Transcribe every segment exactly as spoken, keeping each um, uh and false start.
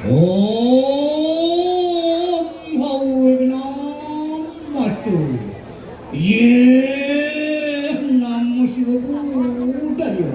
Om Hawi Namastu. Ye Namo Siwa Buddhaya.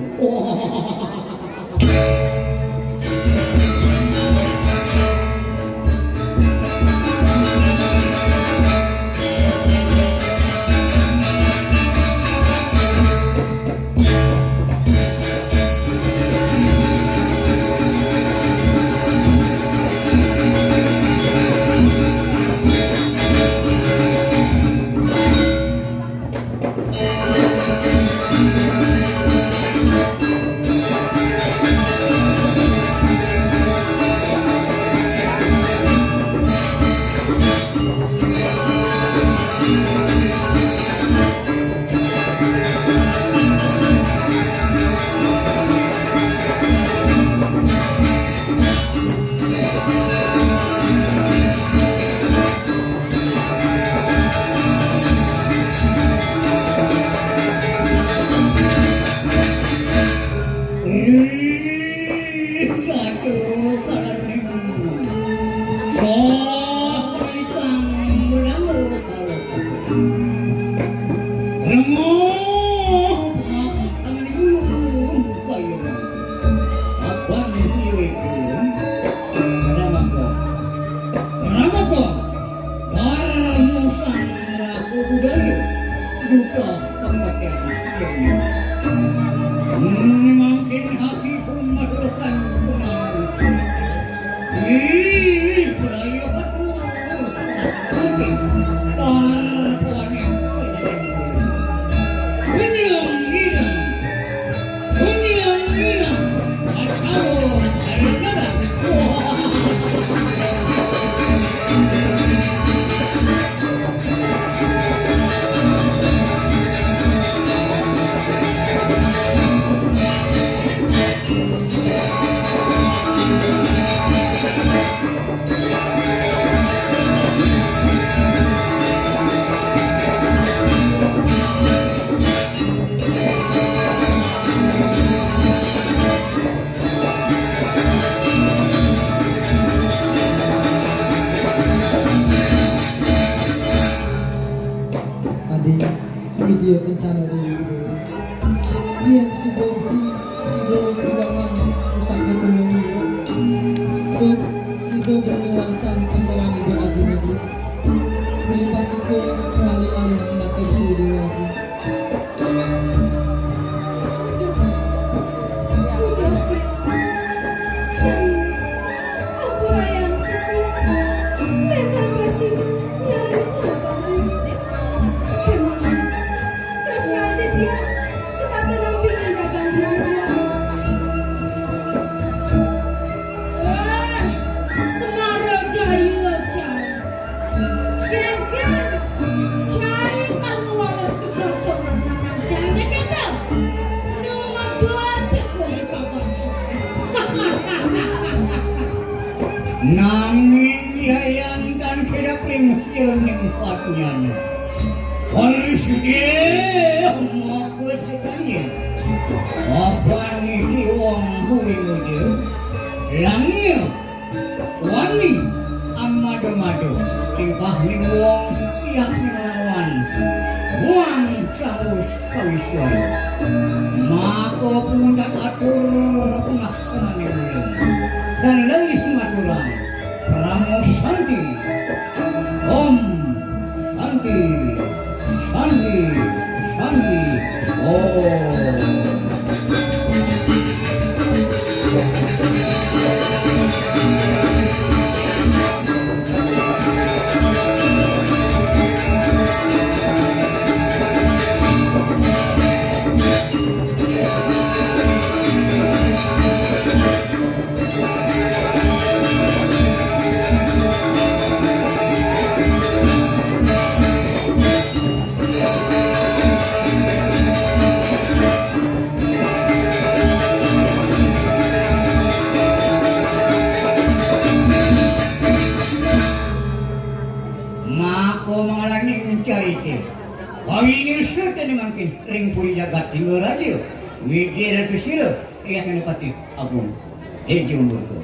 Ih, satu kali. Sok ikang menang kalau Remo, tangan dulu, kayu. Abang ieu ikun. Ramapo. Ramapo. Darmusang laku budaya. Duta pangkatnya. Mangkin hati pun maturkan kunang. Ih, pelayu aku. Adi, video kencana dulu. Yen sida beli, sida ruwangan pusaka tulung liya. Tur sida beli warisan kasoran ibu aji niku. Beli pasika malih-malih anake dhewe-dhewe. Udah, udah, Pil. Ayo, ampun ayang, Pil. Mentan prasida, nyarani lampah. Kemawon. Terus nganti tiang setata nampingin ragang dulu. Wah, Semara Jaya, Jaya. Yen, yen, cai kang waras kedasoran nang caine keta. Numa baca kuli pabaca. Nanging Yayan tan kira pring kira ning patnyana. Waris dia maka cekanya. Apa niki wong kuwi muda? Langil. Wani amado-mado tingkah ning wong, iyah ning lawan. Wong caus kawisan. Maka pumundak atur pungaksanane ulun. Dan lelih maturang. Paramo santi. Om Santi, santi, santi, om. Maka mangalaning carita. Kawinisa dene mangkin ring puri jagat Singaraja. Wijil Ratu Sira, Riyah Senapati Agung. Tejo Murka.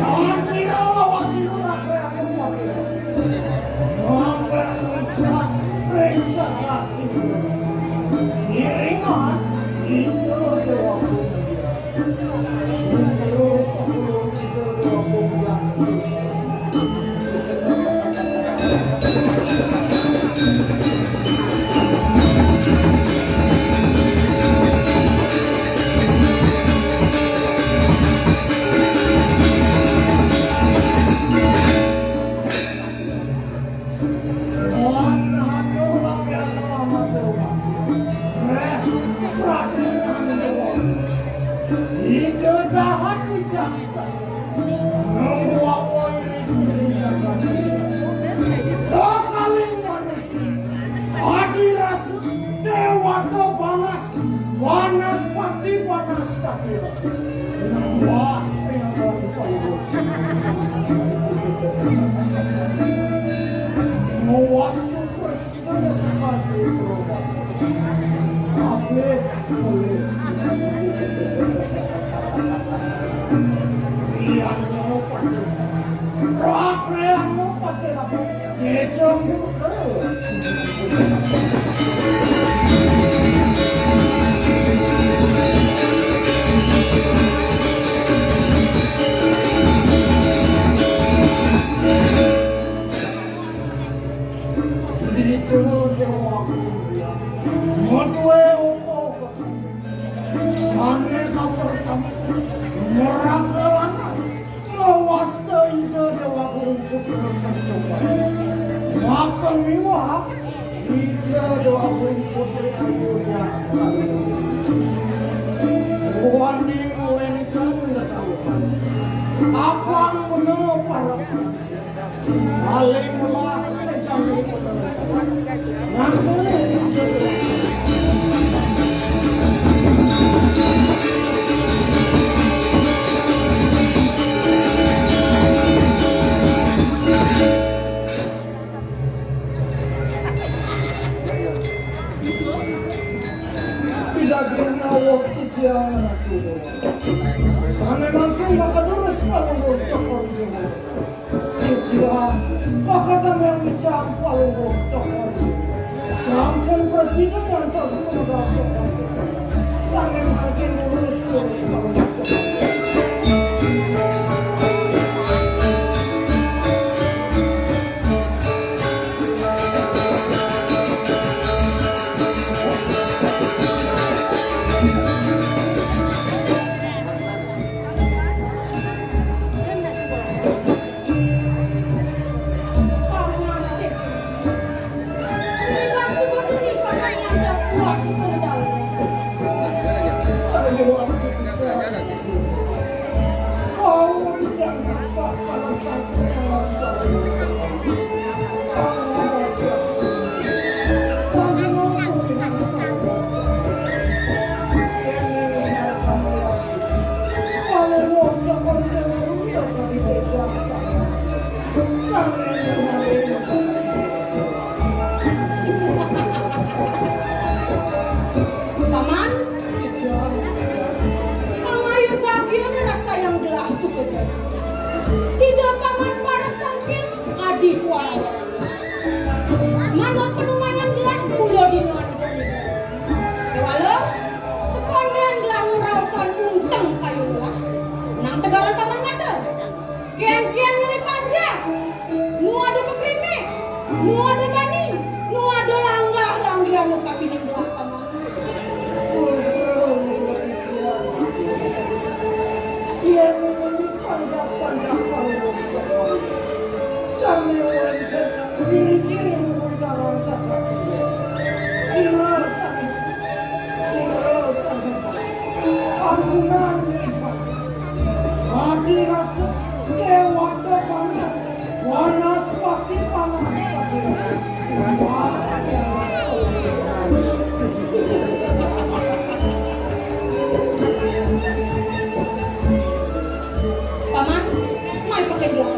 Nanti lawas ira anu pakai. Apa ucap rencang hati. Iringan, itu dewa. Ida dahat wicaksana. Nang wawa iri-iri jagat. Kakaling manusia. Adi rasa dewata panas. Panas pati panas kati. Nang wah yang lalu. Ngawas tu pres. Dituruti aku. Madué uku. Sané kapertama. Meraga lanang. Ngawasta Ida Déwa Agung Putra Kentukan. Maka miwah Ida Déwa Agung Putri Ayu Jatkalu. Wani wénten ngetawuhan. Apang bena para Paling melah mencari penerus. Nang boleh. Pidaging nawuh titiang Ratu Déwa. Sané mangkin maka durus Palungguh Cokor Déwa. Titiang maka damel icang Palungguh Cokor Déwa. Sampun prasida ngantos medal Cokor Déwa. Sané mangkin durus, durus Palungguh Cokor Déwa. Paman, pangayubagian rasa yang gelah tu kejadi. Sida paman parek tangkil adi kuala. Manut panumayan gelah mula dina anu jani. Kuala, sekondén gelah nguraosan unteng kayu gelah. Nang tegaran paman mata. Kénkén nyelip panjang. Nu ada bekrimik, nu ada bani, nu ada langgah langgih anu kapining gelah paman. Iya, memang panjang-panjang paling. Sané wénten ngiring-ngiring dalam jagat. Sira sané, sira sané. Ampunan lipat. Adi rasa déwata panas. Panas pati panas pati. Paman, mai pakai dia.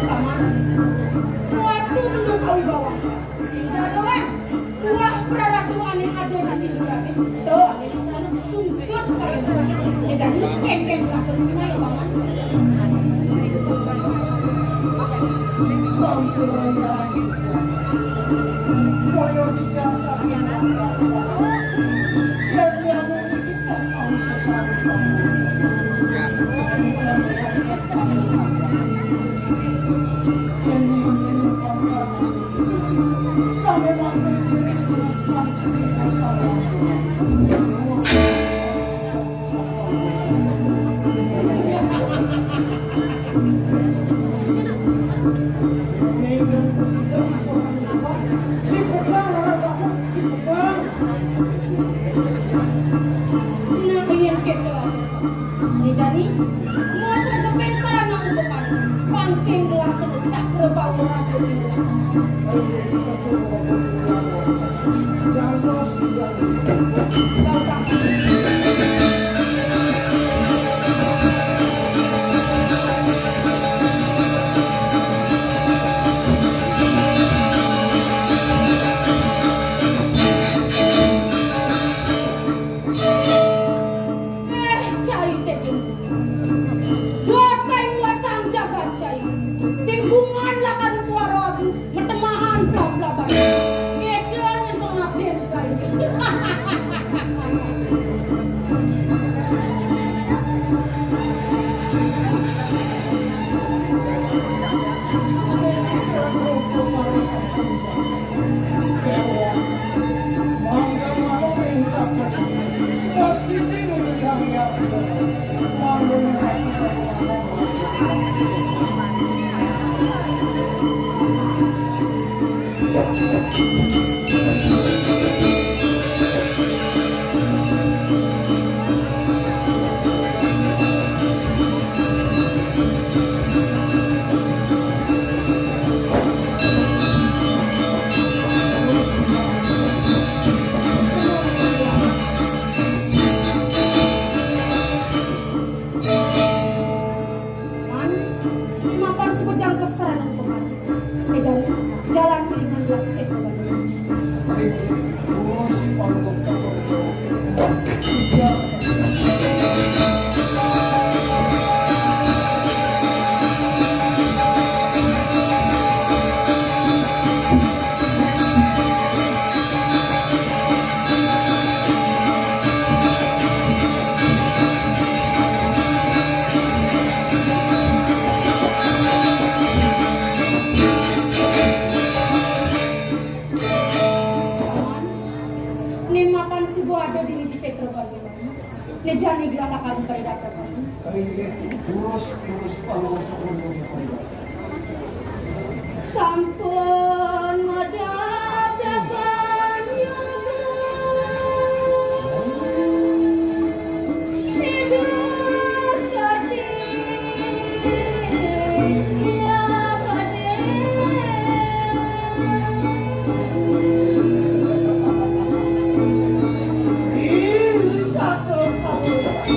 Paman, puasku mendung kawibawa. Sing jaga, weh. Buah praratu ane ada di sini, Raden. Tuh, ane sungsut kaya gitu. Ya, jadi, kengkeng lah, berguna ya, Paman. Ampun, Raden. Boyo dijak saking. Yen nyamuk iki tak tau sesat. Yen nyamuk iki tak tau. Sampai mampir diri terus mampir di dasar. Nah, yen keto. Ni jani, mos regepen sarana umbekan. Pansing gelah kena cakra bawa raja ing gelah. Eh, cai tejung. Dotai muasang jagat cai. Sing bungan lakan kuara tu, metemahan blab-blaban. Ngeda nyen pengabden kai. Man, mapan suba jangkep sarana tukang. Eh, jalan, jalan iringan belah sing. Paman, ne mapan suba ada dini di sektor Bangkit. Ne jani gelah bakal mperdakan. Ai, eh, durus, durus, kalau untuk, untuk, untuk. Sampun madadakan yoga. Idus kati iya pade. Ih, satu, satu, satu.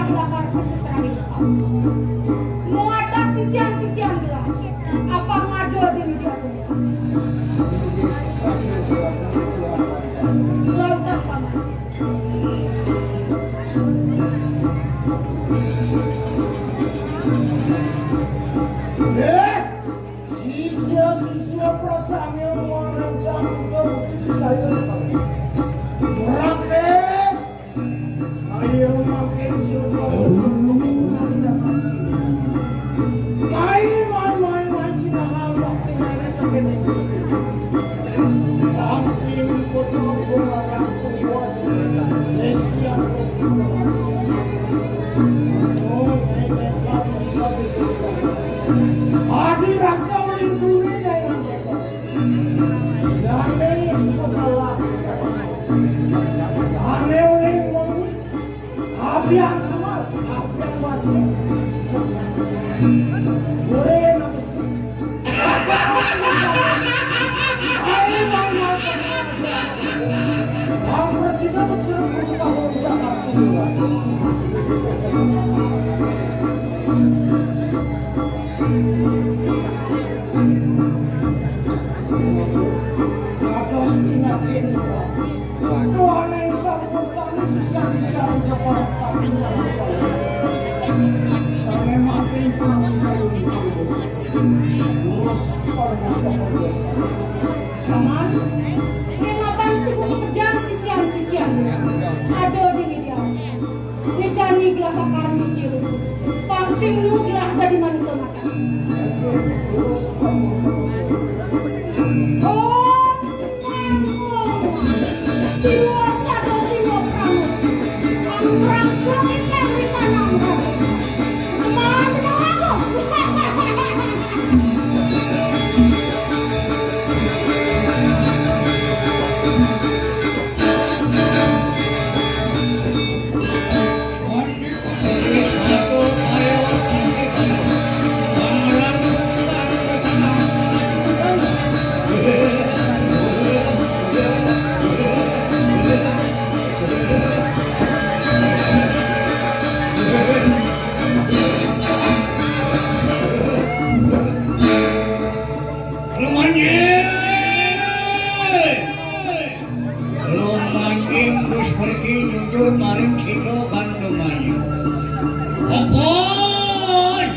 Bakar peseserahan kau. Muatak sisian-sisian gelar. Apa ngado di media tu? Lautak, Paman. Eh, sisia-sisia prasangil muang rencang buta bukti disayun. Murang, eh. Ayo makin sirup. Mai, mai, mai, mai, Cina hal waktu nenek terkene. Bangsin kocok bumarang tuwa. Lestian. Oh, nenek. Adi rasa ulin tune, Nyai Rangkasa. Dane suka kalah. Dane uling mengwi. Apian semar, apian masih. Boleh nama sih? Ayo, bang, bang, bang. Bang, presiden suruh buka puncak aksi dulu. Dados jinakin. Tuhan ing sampun sami sisian-sisian ucap para pati nyaman. Sane mati kang kayun. Terus pada ngapa. Paman, ning mapan suku makejang sisian-sisian. Ada di media. Ni jani gelah kakar mikir. Pang sing nu gelah dadi manusa mati. Oh, Siwa sato siwa pramuk. Pramuk ikan di tanah. Kemarin aku. Lumanjing dus perti jujur maring sida Bandung Ayu. Apan!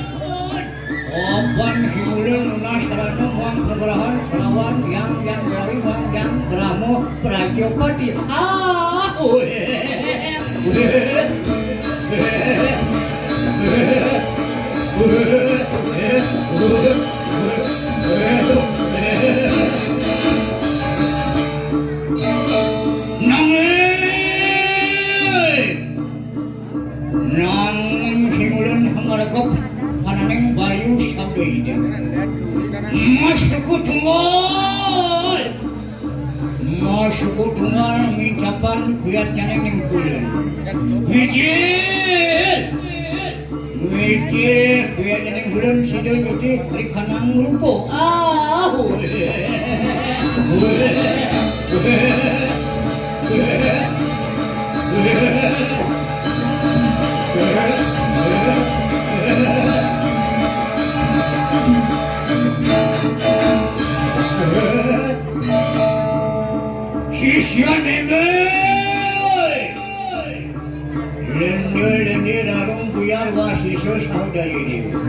Apan siulun nunas sarana muang panugrahan kelawan Yang Yang Brawi Wang Yang Brahma Prajapati. Ah! Nanging, nanging sing ulun hamaregep pananing bayu sabda Ida. Mas suku tunggal. Mas suku tunggal mincapan kuyat nyaning ning ulun. Mijil. Wiji, kuwi ning ulun sida nyuti ri kanang rupa. Ah. Sisya neme. Lende-lende rarung buyar wasisa saudari dewa.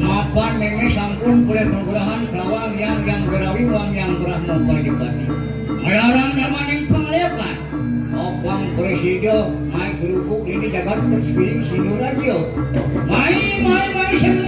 Mapan meme sampun polih panugrahan kelawan Yang Yang Garawi wan Yang Brahma Prajapati. Melarang darmaning panglekan. Opang presida mai kerupuk dini jagat persepiring Sidoraja. Mai, mai, mai, sing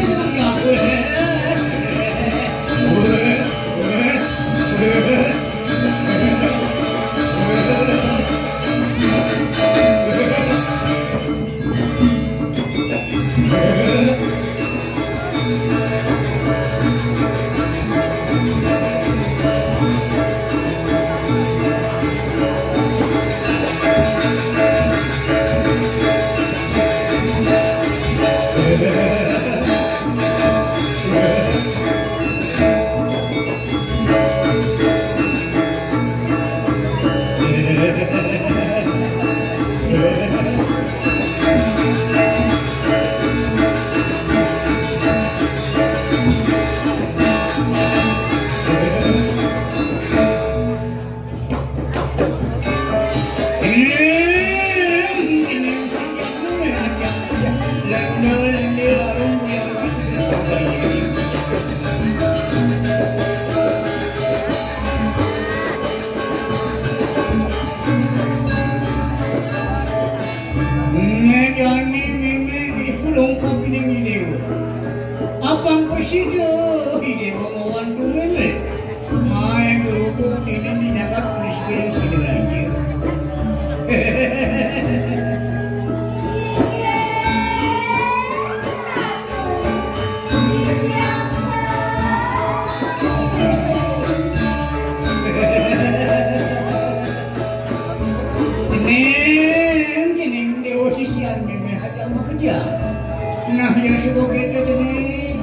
Cening, cening, dewa sisian mémé ada makerja. Nah, yang sebut itu cening.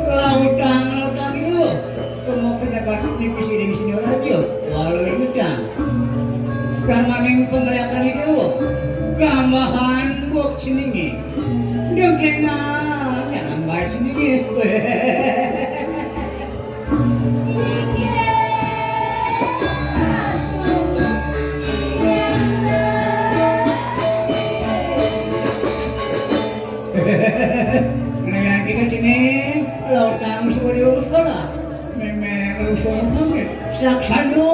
Lautang, lautang itu. Kamu kena kat nipis iring sini raja. Walau ingetang. Karena ning pengeriakan itu. Gambahan buat ceningé. Dengklengan, jangan baik ceningé. Nah, yang kita sini, lautang sudah diurus bola. Mémé nglusung banget. Saksana.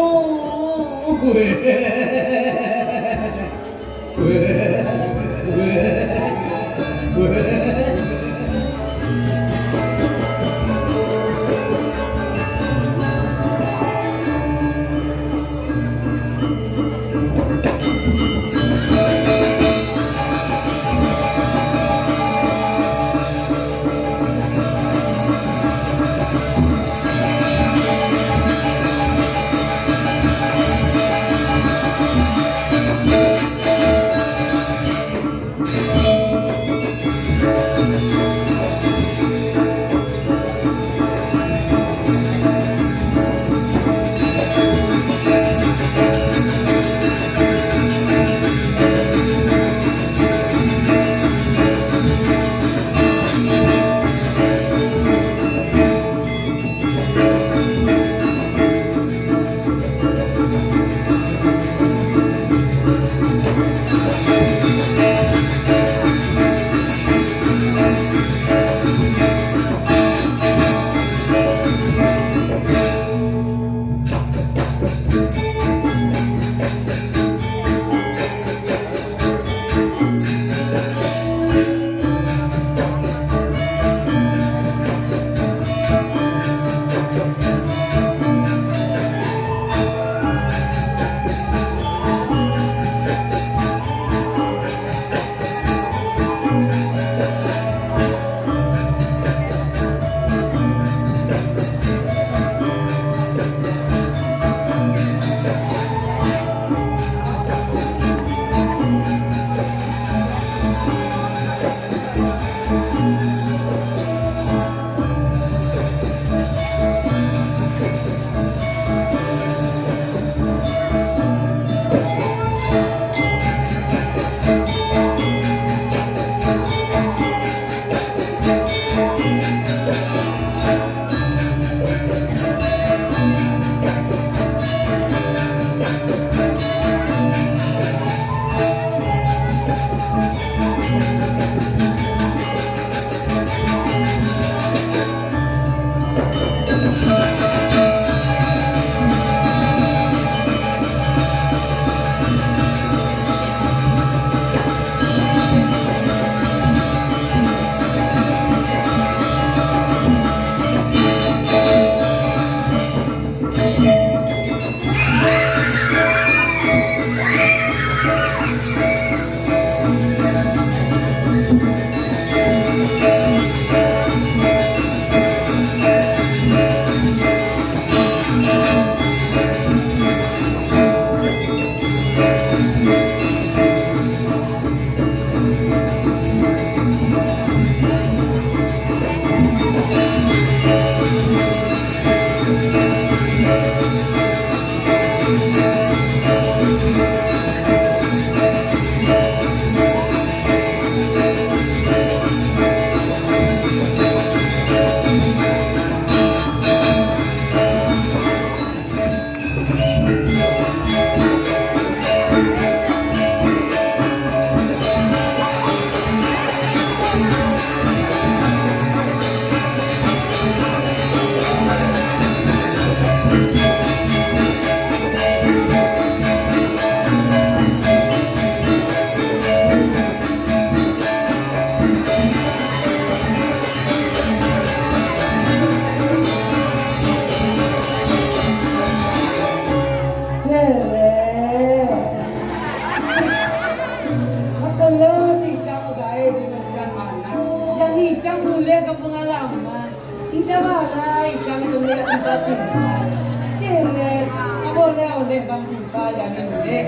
Cewek, nggak boleh oleh Bang Timpal jani mulai.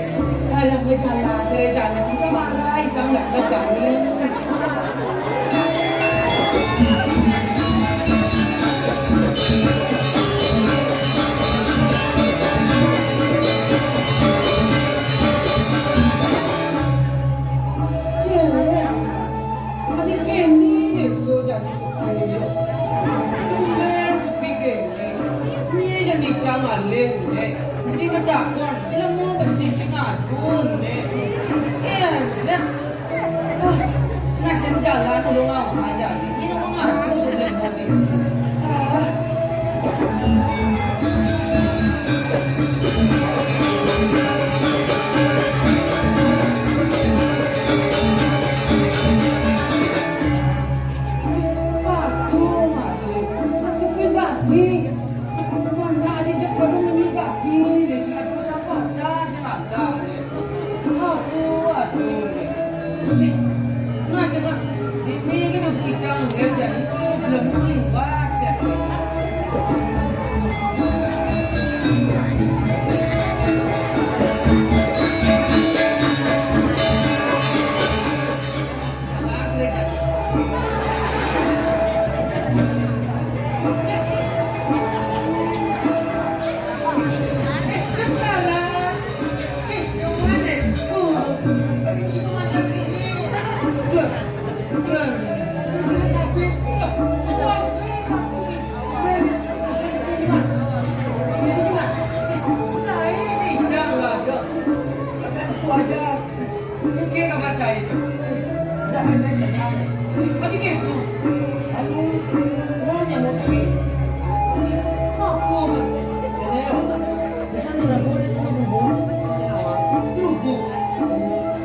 Harus berjalan ceritanya sih sama lain, jangan nggak berani. Cewek, tadi kene deh so jadi sepi. Tumben sepi kene. Ini jadi camaling deh. Jadi medakon, ilmu besi sing adun deh. Iya, deh. Ah, nasib jalan ulung awak aja. Ini mau ngaku saja mau di. Ah. Waduh, masih. Nasib pribadi. Mana ada jek baru meninggal. Di sini ada siapa? Ada, siapa ada? Aduh, aduh, nih. Nih, nah, sana. Ini kan aku icang, ya, jadi kalau belum liwat, ya. Alah, sudah jadi. Eh, kepalan. Eh, yang mana? Oh, pergi si pemanjat ini. Dur, dur. Dur, dur, habis. Loh, mau apa? Dur, dur, sini, Mat. Sini, Mat. Sini, sini, sini. Jangan, dur. Sekarang aku ajar. Oke, nggak percaya itu. Tidak main-main saja. Tadi gitu. Aduh, uangnya mau sakit. Apa? Leo, bisa nggak boleh itu bubur? Kecewa. Itu bubur.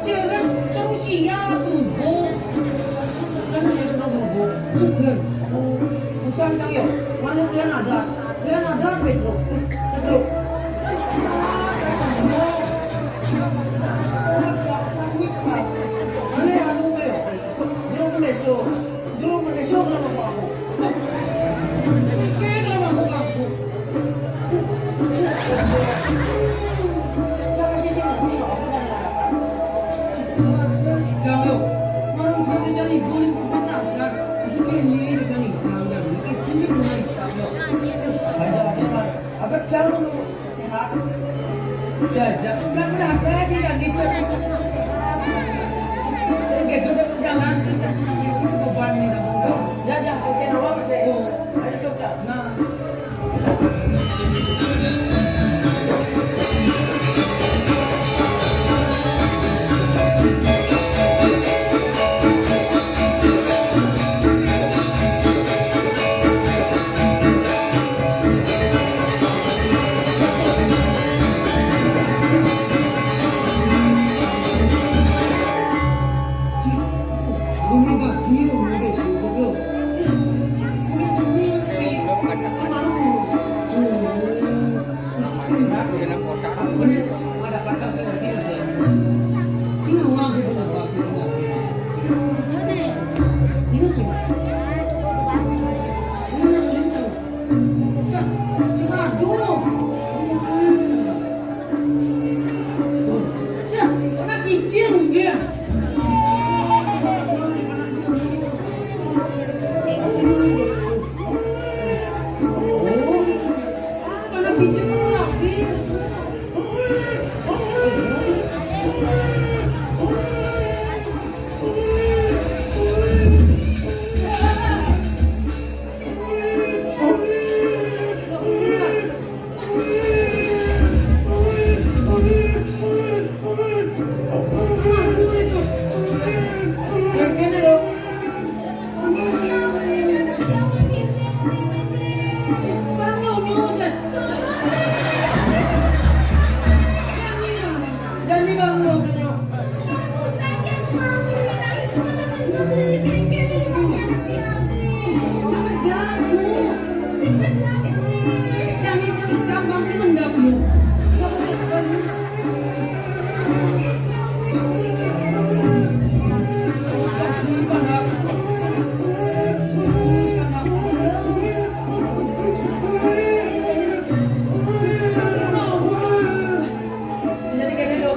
Jangan, terus iya tuh, bubur. Kan dia kena bubur. Jangan. Usah, usah, yo. Mana kalian ada? Kalian ada apa itu? Seduk. Ini anu, Mel. Jeruk meneso. Jeruk meneso kalau mau aku. Oke, kalau mau aku. Siapa sih sih ngerti loh, aku nggak ada apa. Ya, si Jang, yo. Baru dia bisa libur, libur empat dasar. Jadi kayak ini bisa nih, Jang, Jang. Ini bisa kena hitam, yo. Baik, Jang, Jang. Apa Jang lu? Sehat? Sehat. Nggak pernah apa aja, Jang, gitu. Sehat. Saya gitu, udah jalan, saya kasih namanya isi beban ini, udah mau. Ya, Jang, oke, nawar, saya. Oh. Ayo, dokter. Nah.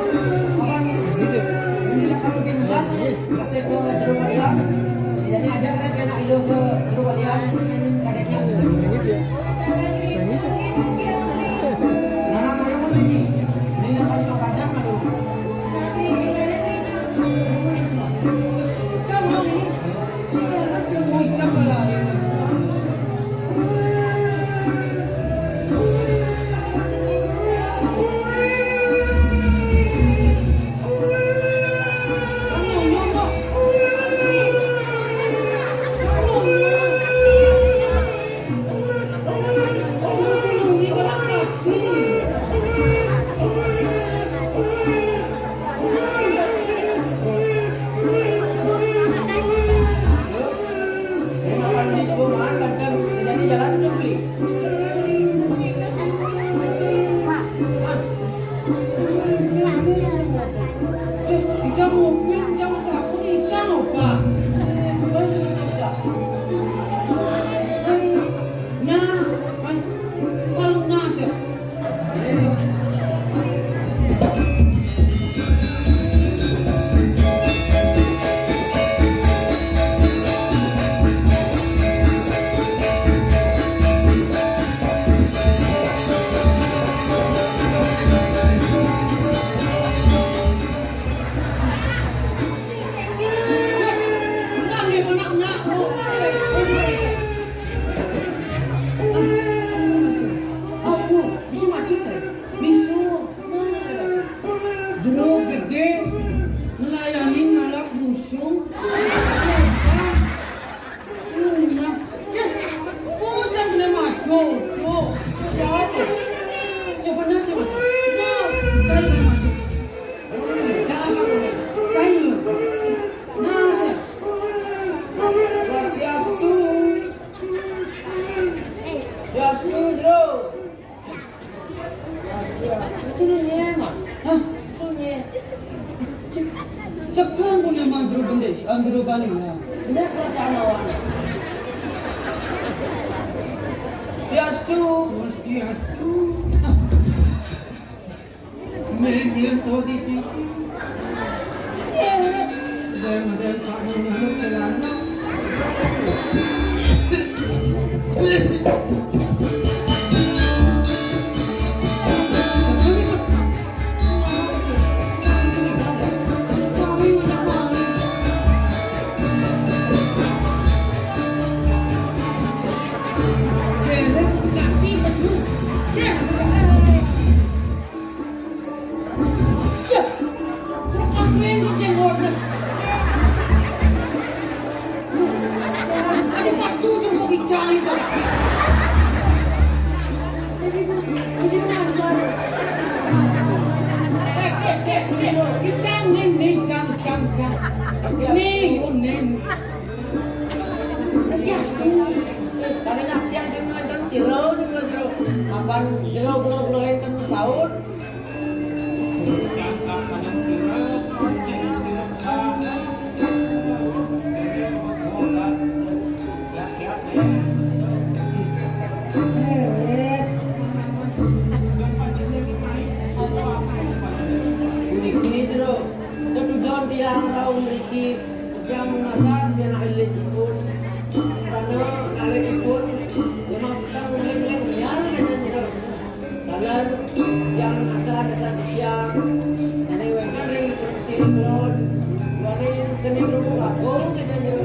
Ini lah kalau bikin gas, kasih ke jeruk balian. Jadi aja kan kena ilu ke jeruk balian, ini sadeknya sudah. Nangis ya? Nangis ya? Nah, nah, nah, ini. Ini lah kalau ke Padang, aduh. Jangan ini. Ica mobil, ica motor, aku ica mopa. Nah, palu nasib. Jero gedé, nglayani ngalap busung. Nah, oh, jangan kena maju. Tuh, siapa? Ya benar sih, Mas. Nah, saya kena maju. Saya kena maju. Nah, saya. Swastiastu. Swastiastu, Jero. Sini, Mas. Hah? Sini. Sekarang punya manjur bendis, anjur balik, nah. Benar perasaan awak. Swastiastu. Swastiastu. Nah. Menyentuh di sisi. Ada yang tak mengenal ke lanang. Ya, terus aku yang ngerjain order. Ada patu tuh mau dicari, Pak. Di sini, di sini mana? Eh, eh, eh, eh, dicang nih, nih, cang, cang, cang. Nih, oh, nih. Swastiastu. Pada nak tiang kena nonton siro juga, Jero. Apan Jero gelo-gelo enten saut. Niki, Jero. Ketujuan tiang rauh mriki. Tiang menyasar pianak alit ipun. Karena alit ipun, memang petang ngeling-ngeling, ya, kata Jero. Taler, tiang menyasar dasar tiang. Ane wénten ring sini kulon. Ane kene kerupuk aku, kata Jero.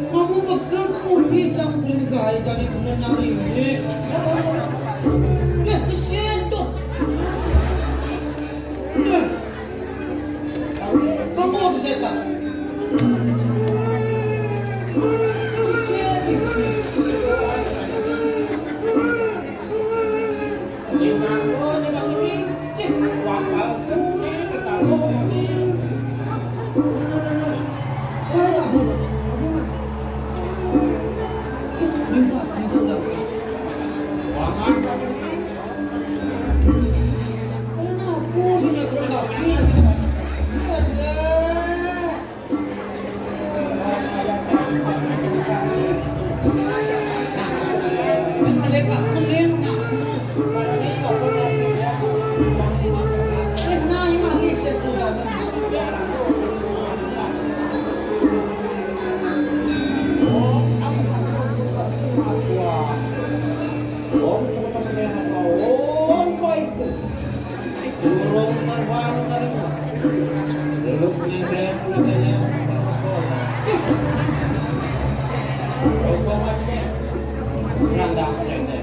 Kamu bekel tuh, udah jam dari tadi bener nari ini. Ya, kesian tuh. Udah. Kamu mau ke setan? Kesian tuh. Om, sama-sama dengan Om, baik. Burung terbang saling. Belum nyampe, nyampe, nyampe. Rokok masih. Kurang dah, kurang dah.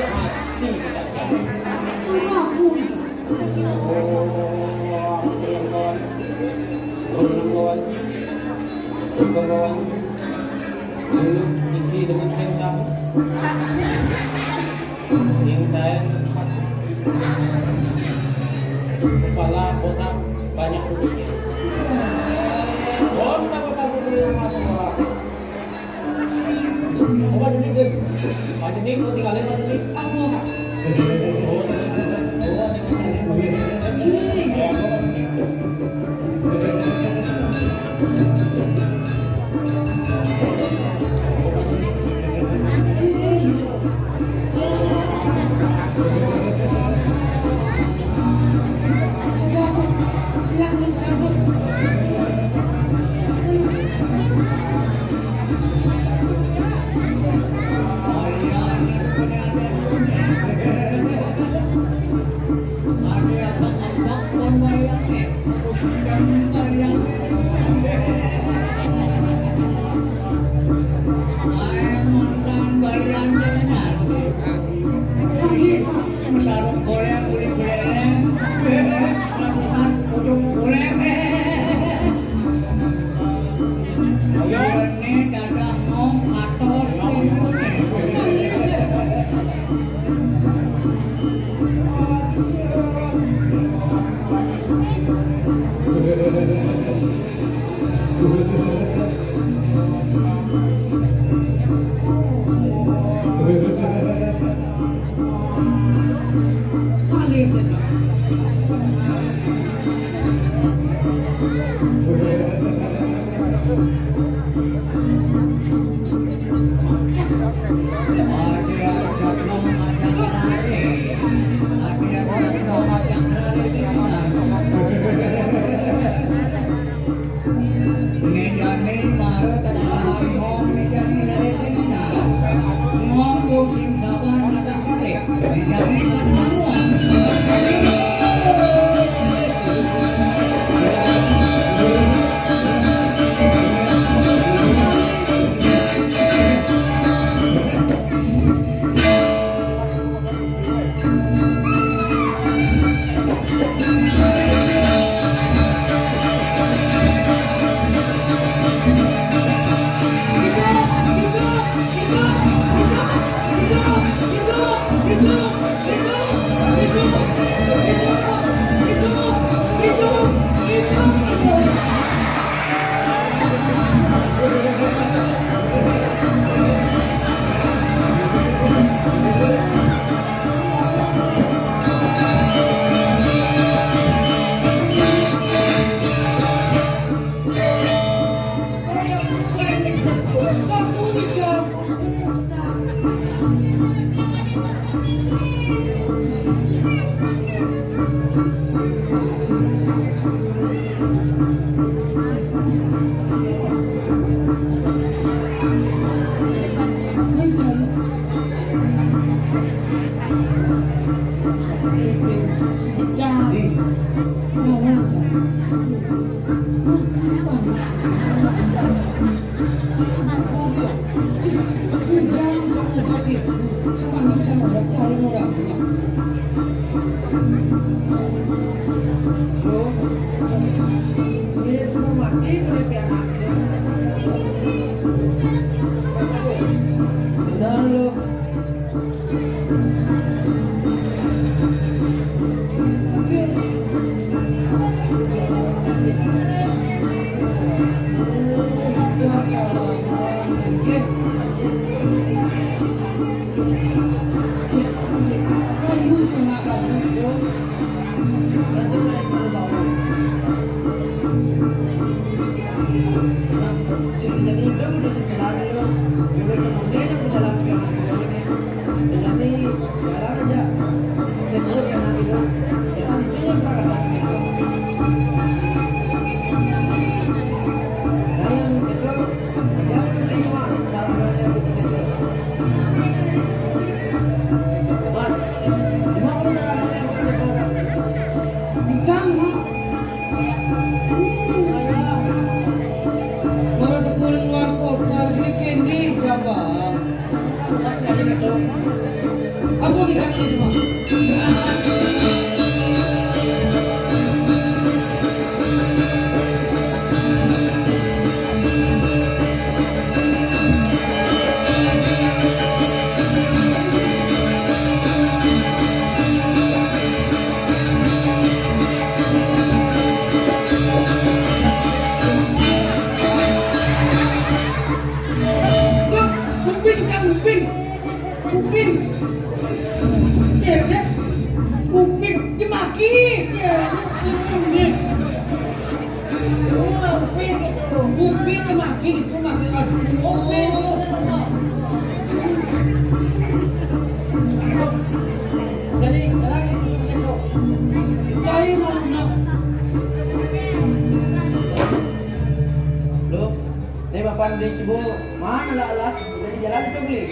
Mati kita sekarang. Oh, aku yang kawan. Burung kawan. Burung kawan. Dulu tinggi dengan tentang. Yang lain kepala botak banyak putihnya. Botak botak putih yang masuk. Apa dulu, Gun? Pak Denik, mau tinggalin Pak Denik? Aku, Kak. Sarung goléng, uli goléng, ujuk goléng. Ayo, ini dadah mau katos pintunya. Benar lo. Baru aku luar kota, jadi kene jambal. Aku tidak terima. Upin, Kang Upin. Upin. Cewek. Upin, dia maki. Cewek, ini. Upin itu. Upin dia maki itu, maki. Aduh, Upin. Jadi, terang itu. Kayu malu nak. Loh, ini Bapak di Sibo, mana lah, lah? Jadi jalan itu beli.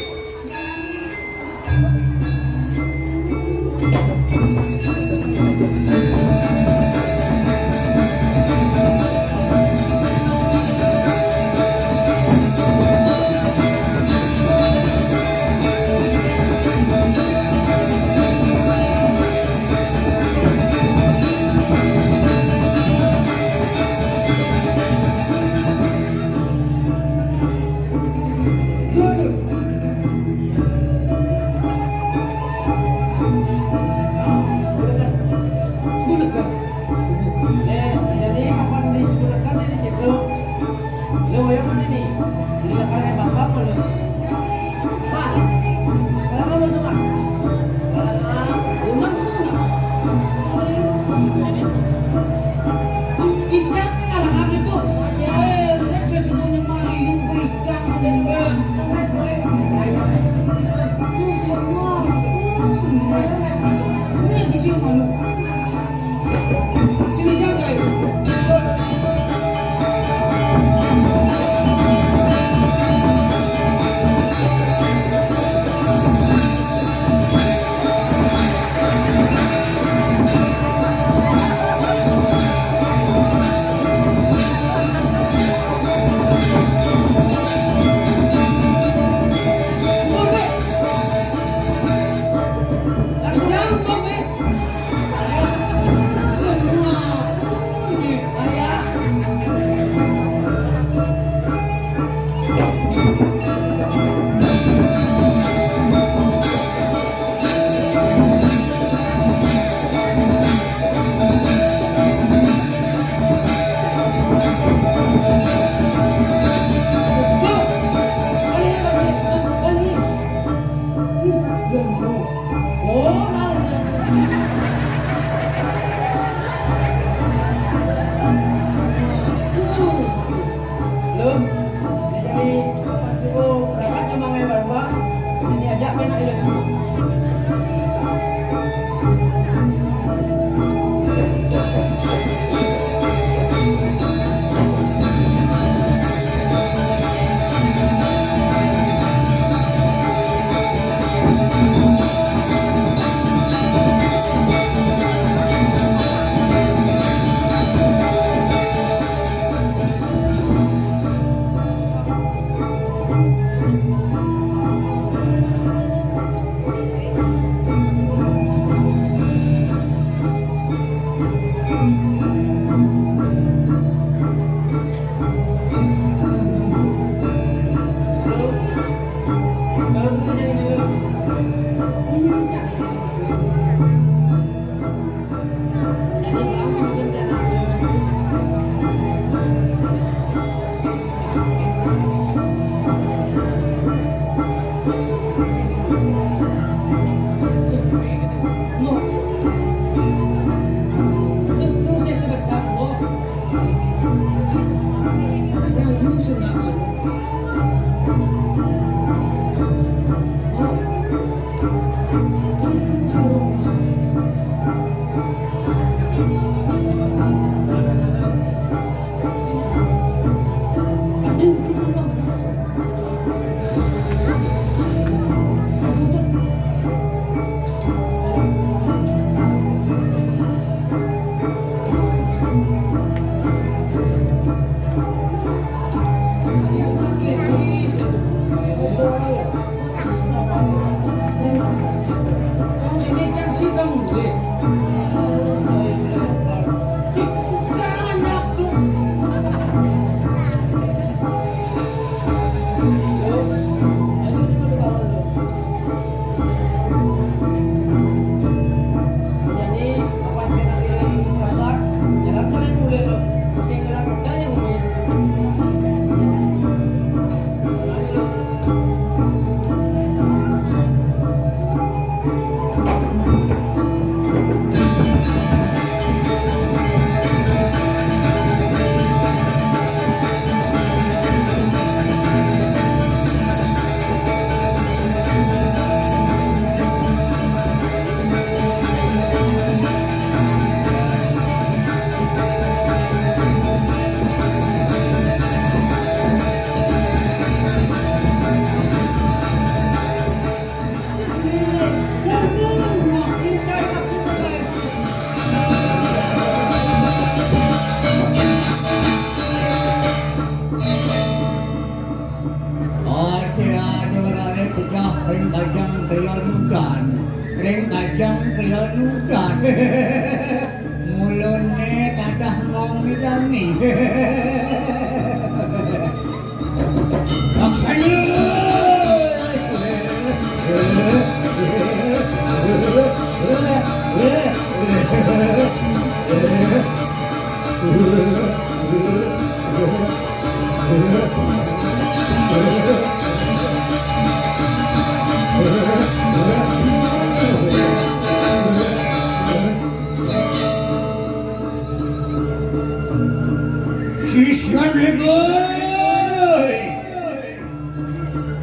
Lanudan. Mulane kathah ngong midani. Laksana. Sisyan Lenggoy.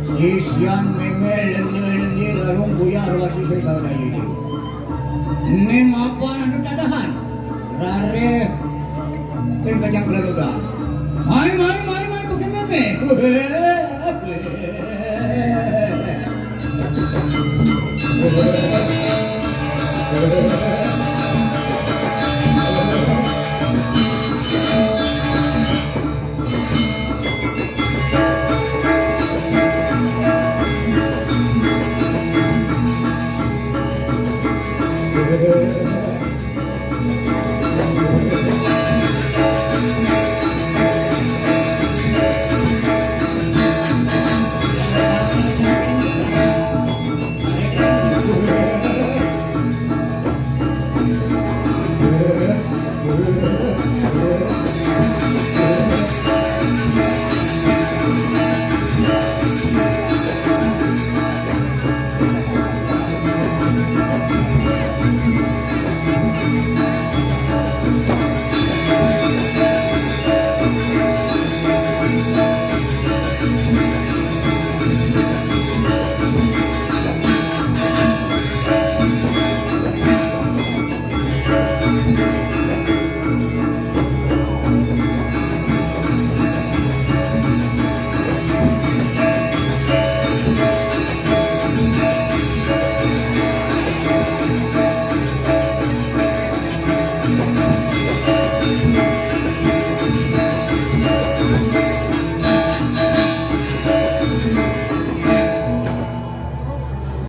Sisyan Meme Lende-Lende Larung Buyar Wasisa Saudayudi. Ning apa anu kadahan? Rare ping kajang kelaludan. Mai, mai, mai, mai, pakai Meme.